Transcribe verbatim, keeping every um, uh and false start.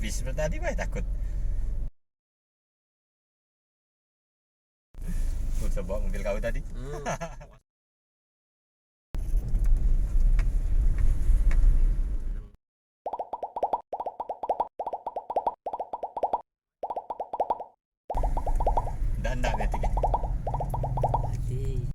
Bis tadi bae takut. Ku coba mobil kau tadi. Hmm. Dah ndak berarti kan? Berarti.